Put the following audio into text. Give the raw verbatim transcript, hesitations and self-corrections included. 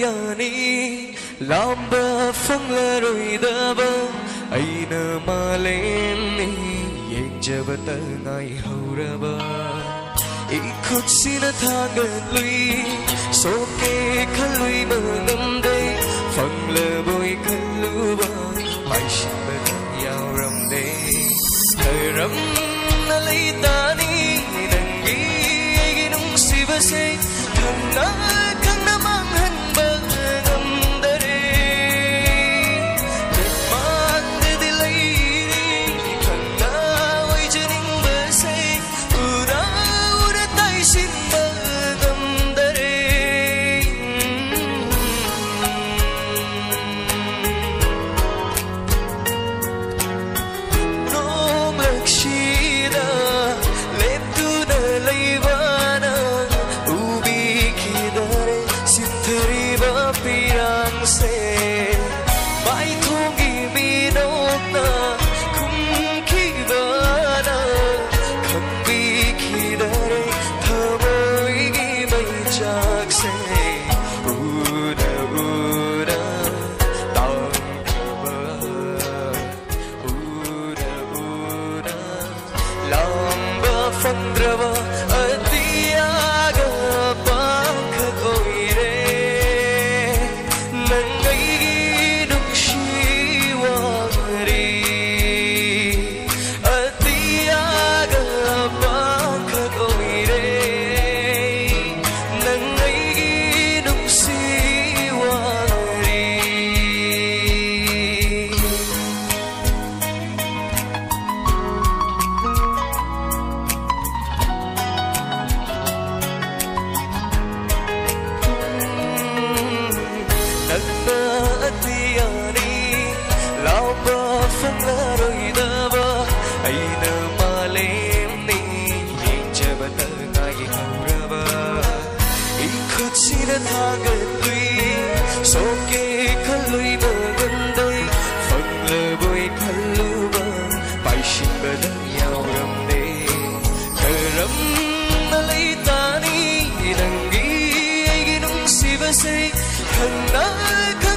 ꯑꯅꯤ ꯂꯥꯝꯕ ꯐꯪꯂꯔꯣꯏꯗꯕ ꯑꯩꯅ ꯃꯥꯂꯦꯝꯅꯤ ꯌꯦꯡꯖꯕꯇ ꯉꯥꯏꯍꯧꯔꯕ꯫ ꯏꯈꯨꯠꯁꯤꯅ ꯊꯥꯡꯒꯠꯂꯨꯏ, ꯁꯣꯛꯀꯦ ꯈꯜꯂꯨꯏꯕ ꯉꯝꯗꯦ, ꯐꯪꯂꯕꯣꯏ ꯈꯜꯂꯨꯕ ꯄꯥꯏꯁꯤꯟꯕꯗ ꯌꯥꯎꯔꯝꯗꯦ꯫ ꯀꯔꯝꯅ ꯂꯩꯇꯥꯅꯤ ꯅꯪꯒꯤ ꯑꯩꯒꯤ ꯅꯨꯡꯁꯤꯕꯁꯦ? ꯈꯪꯅ ꯈꯪꯅ ꯃꯥꯡꯍꯟꯕ ꯉꯝꯗꯔꯦ꯫ ꯅꯪꯃꯥꯡꯗꯗꯤ ꯂꯩꯔꯤ ꯈꯪꯅ ꯑꯣꯏꯖꯅꯤꯡꯕꯁꯦ꯫ ꯎꯔ ꯎꯔ ꯇꯥꯏꯁꯤꯟꯕ ꯉꯝꯗꯔꯦ꯫ ꯅꯣꯡꯂꯛꯁꯤꯗ ꯂꯦꯞꯇꯨꯅ ꯂꯩꯕ ꯅꯪ ꯎꯕꯤꯈꯤꯗꯔꯦ꯫ ꯁꯤꯟꯊꯔꯤꯕ ꯄꯤꯔꯥꯡꯁꯦ ꯃꯥꯏꯊꯣꯡꯒꯤ ꯃꯤꯅꯣꯛꯅ ꯈꯨꯝꯈꯤꯕ ꯅꯪ ꯈꯪꯕꯤꯈꯤꯗꯔꯦ꯫ ꯊꯃꯣꯏꯒꯤ ꯃꯩꯆꯥꯛꯁꯦ ꯎꯅ ꯎꯅ ꯇꯥꯡꯈ꯭ꯔꯕ ꯎꯅ ꯎꯅ ꯂꯥꯝꯕ ꯐꯪꯗ꯭ꯔꯕ ꯑꯇꯤꯌꯥꯒ ꯄꯥꯡꯈꯛ ꯑꯣꯏꯔꯦ꯫ ꯅꯪ ꯑꯩꯒꯤ ꯅꯨꯡꯁꯤ ꯋꯥꯔꯤ ꯑꯇꯤꯌꯥꯒ ꯄꯥꯡꯈꯛ ꯑꯣꯏꯔꯦ꯫ ꯅꯪ ꯑꯩꯒꯤ ꯅꯨꯡꯁꯤ ꯋꯥꯔꯤ꯫ ꯅꯪꯅ ꯑꯇꯤꯌꯥꯅꯤ ꯂꯥꯎꯕ ꯐꯪꯂꯔꯣꯏꯗꯕ ꯑꯩꯅ ꯃꯥꯂꯦꯝꯅꯤ ꯌꯦꯡꯖꯕꯇ ꯉꯥꯏꯍꯧꯔꯕ꯫ ꯏꯈꯨꯠꯁꯤꯅ ꯊꯥꯡꯒꯠꯂꯨꯏ ꯁꯣꯛꯀꯦ ꯈꯜꯂꯨꯏꯕ ꯉꯝꯗꯦ ꯐꯪꯂꯕꯣꯏ ꯈꯜꯂꯨꯕ ꯄꯥꯏꯁꯤꯟꯕꯗ ꯌꯥꯎꯔꯝꯂꯦ꯫ ꯀꯔꯝꯅ ꯂꯩꯇꯥꯅꯤ ꯅꯪꯒꯤ ꯑꯩꯒꯤ ꯅꯨꯡꯁꯤꯕ ꯁꯤ ꯈꯪꯅ